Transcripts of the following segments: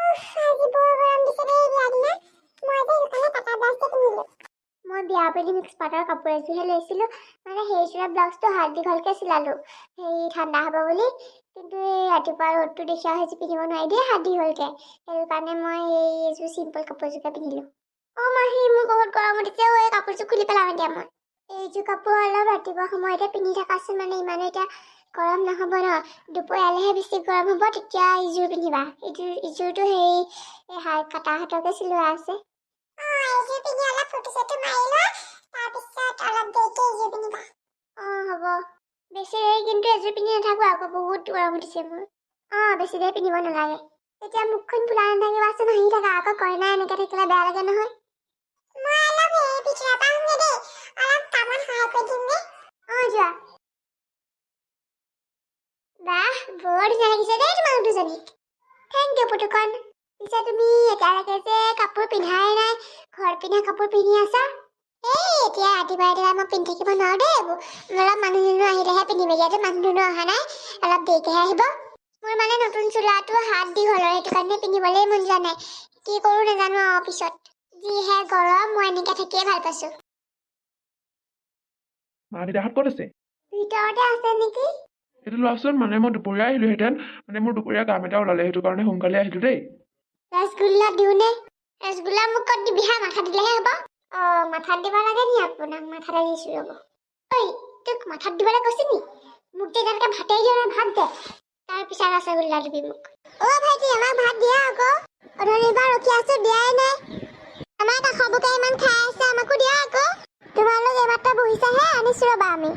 উফ, আজি বৰ গৰম দিছে দেই বিয়া দিনা। মই যে সেইকাৰণে কাটা ব্লাউজটো পিন্ধিলো। মই বিয়া বুলি মিক্স পাটৰ কাপোৰ এযোৰহে লৈছিলোঁ। মানে সেইযোৰা ব্লাউজটো হাত দীঘলকৈ চিলালোঁ, সেই ঠাণ্ডা হ'ব বুলি। কিন্তু এই ৰাতিপুৱা ৰ'দটো দেখি আৰু সেইযোৰ পিন্ধিব নোৱাৰি দেই হাত দীঘলকৈ। সেইটো কাৰণে মই এই এযোৰ চিম্পল কাপোৰ এযোৰকে পিন্ধিলোঁ। অ' মাহী, মোৰ বহুত গৰম উঠিছে অ'। এই কাপোৰযোৰ খুলি পেলাম এতিয়া মই। এইযোৰ কাপোৰ অলপ ৰাতিপুৱা সময়তে পিন্ধি থাকাচোন, মানে ইমানো এতিয়া গৰম নহ'ব ন। দুপৰীয়ালেহে বেছি গৰম হ'ব, তেতিয়া ইযোৰ পিন্ধিবা। ইযোৰটো হেৰি, এই হাত কটা হাতকে চিলোৱা আছে। অ, এইযোৰ পিন্ধি অলপ ফটো চটো মাৰি লোৱা, তাৰপিছত অলপ দেৰিকে এইযোৰ পিন্ধিবা। অঁ, হ'ব। বেছি দেৰি কিন্তু এযোৰ পিন্ধি নাথাকো আকৌ, বহুত গৰম উঠিছে মোৰ। অঁ, বেছি দেৰি পিন্ধিব নালাগে। তেতিয়া মুখখন ফুলাই নাথাকিবাচোন, হাঁহি থাকা আকৌ। কইনা এনেকৈ থাকিলে বেয়া লাগে নহয়। মই অলপ এই ভিতৰৰ পৰা আহোঁগে দেই, অলপ কামত সহায় কৰি দিমগে। অঁ, যোৱা। বাহ, বৰ ধুনীয়া লাগিছে দেই তোমালোক দুজনীক। Thank U Putukon. পিছে তুমি এতিয়ালৈকে যে কাপোৰ পিন্ধাই নাই, ঘৰত পিন্ধা কাপোৰ পিন্ধি আছা? এই এতিয়া ৰাতিপুৱা ৰাতিপুৱা মই পিন্ধি থাকিব নোৱাৰো দেই এইবোৰ। অলপ মানুহ দুনুহ আহিলেহে পিন্ধিম। এতিয়াতো মানুহ দুনুহ অহা নাই, অলপ দেৰিকেহে আহিব। মোৰ মানে নতুন চোলাটো হাত দীঘলৰ, সেইটো কাৰণে পিন্ধিবলৈ মন যোৱা নাই। কি কৰোঁ নাজানো আৰু পিছত। যিহে গৰম, মই এনেকৈ থাকিয়ে ভাল পাইছোঁ। মা দেউতাহঁত ক'ত আছে? ভিতৰতে আছে নেকি। এইটো লোৱাচোন। মানে মই দুপৰীয়া আহিলোহেঁতেন, মানে মোৰ দুপৰীয়া কাম এটা ওলালে, সেইটো কাৰণে সোনকালে আহিলোঁ দেই। ৰসগোল্লা দিওঁনে? ৰসগোল্লা মোক ক'ত দিবি হা? মাথাত দিলেহে হ'ব। অঁ, মাথাত দিব লাগে নি আপোনাক? মাথাতে দিছোঁ ৰ'ব। ঐ, তোক মাথাত দিবলৈ কৈছে নি? মোক যে এতিয়ালৈকে ভাতেই দিয়া নাই, ভাত দে, তাৰপিছত ৰসগোল্লা দিবি মোক। অ' ভাইটি, আমাক ভাত দিয়া আকৌ। অথনিৰ পৰা ৰখি আছো, দিয়াই নাই। আমাৰ কাষৰ বুকে ইমান খাই আছে, আমাকো দিয়া আকৌ। তোমালোক এইমাত্ৰ বহিছাহে, আনিছো ৰ'বা আমি।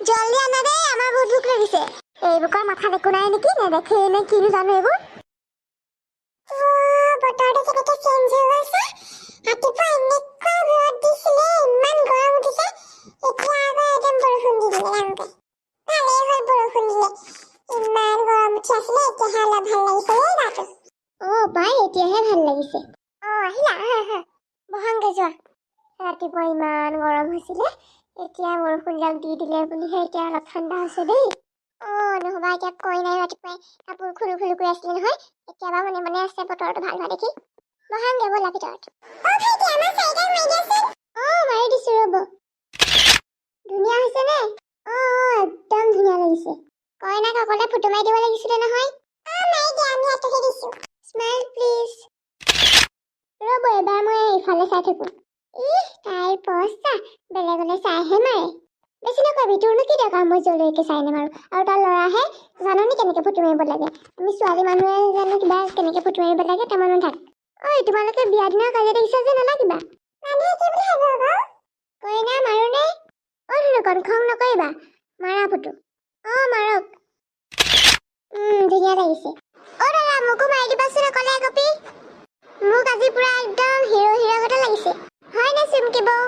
জল্দি আনা দেই, আমাৰ বহুত ভোক লাগিছে। এইবোকৰ মাথাত একো নাই নেকি? নেদেখেই নে কিনো জানো এইবোৰ। ৱাহ, বতৰটো কেনেকে চেঞ্জ হৈ গৈছে! ৰাতিপুৱা এনেকুৱা ৰ'দ দিছিলে, ইমান গৰম উঠিছে। এতিয়া আকৌ একদম বৰষুণ দি দিলে ডাঙৰকে। ভালেই হ'ল বৰষুণ দিলে, ইমান গৰম উঠি আছিলে, এতিয়াহে অলপ ভাল লাগিছে দেই গাটো। অ' পাই, এতিয়াহে ভাল লাগিছে। অ' আহিলা, আহা আহা, বহাংগে যোৱা। ৰাতিপুৱা ইমান গৰম হৈছিলে, এতিয়া বৰষুণ জাক দি দিলে বুলিহে এতিয়া অলপ ঠাণ্ডা হৈছে দেই। অ' নহ'বা এতিয়া কইনাই ৰাতিপুৱাই কাপোৰ খুলো খুলো কৰি আছিলে নহয়। এতিয়া বাৰু মনে মনে আছে, বতৰটো ভাল হোৱা দেখি। বহাংগে ব'লা ভিতৰত। অ ভাইটি, আমাৰ চাৰিটাক মাৰি দিয়াচোন। অ' মাৰি দিছো ৰ'ব। ধুনীয়া হৈছে নে? অ' একদম ধুনীয়া লাগিছে। কইনাক অকলে ফটো মাৰি দিব লাগিছিলে নহয়। অ, মাৰি দিয়া, আমি আঁতহি দিছো। Smile please. ৰ'ব, এবাৰ মই ইফালে চাই থাকোঁ। ইহ, তাইৰ পচা, বেলেগলৈ চাইহে মাৰে। বেছি নকবি, তোৰনো কি দৰকাৰ? মই যলৈকে চাই নামাৰো আৰু তাৰ ল'ৰাহে জাননি কেনেকৈ ফটো মাৰিব লাগে? আমি ছোৱালী মানুহে জানো কিবা কেনেকৈ ফটো মাৰিব লাগে। তই মনে থাক। ঐ, তোমালোকে বিয়া দিনা কাজিয়া দেখিছা যে নালাগিবা। মানুহে কি বুলি ভাবিব বাৰু? কইনা মাৰোনে? অ' ধুনুকণ, খং নকৰিবা, মাৰা ফটো। অ' মাৰক। ধুনীয়া লাগিছে। অ' দাদা, মোকো মাৰি দিবাচোন অকলে একপি। মোক আজি পুৰা একদম হিৰ' হিৰ' গতে লাগিছে, হয় নে চুমকি বৌ?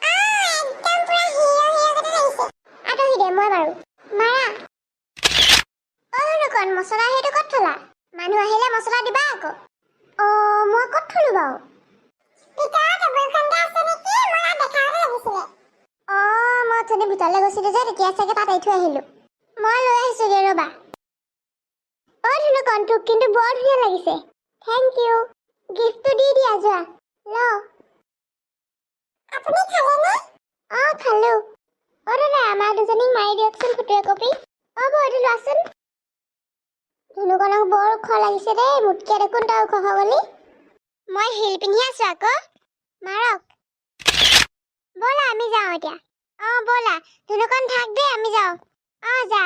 অ, একদম পুৰা হিৰ' হিৰ' গতে লাগিছে। আঁতহি দে, মই মাৰো। মাৰা। অ' ধুনুকণ, মছলা সেইটো ক'ত থলা? মানুহ আহিলে মছলা দিবা আকৌ। অ' মই ক'ত থলো বাৰু? ভিতৰৰ টেবুলখনতে আছে নেকি, মই তাত দেখাব লাগিছিলে। অ' মই অথনি ভিতৰলৈ গৈছিলো যে, তেতিয়া চাগে তাত এৰি থৈ আহিলো। মই লৈ আহিছোগে ৰ'বা। অ' ধুনুকণ, তোক কিন্তু বৰ ধুনীয়া লাগিছে। Thank U. গিফ্টটো দি দিয়া যোৱা, ল। আপুনি খালেনে? অ' খালো। অ' দাদা, আমাৰ দুজনীক মাৰি দিয়কচোন ফটো একপি। অ' বৌ, এইটো লোৱাচোন। ধুনুকণক বৰ ওখ লাগিছে দেই। মোতকৈ দেখোন তই ওখ হৈ গ'লি। মই হিল পিন্ধি আছো আকৌ। মাৰক। ব'লা, আমি যাওঁ এতিয়া। অ' ব'লা। ধুনুকণ থাক দেই, আমি যাওঁ। অ' যা।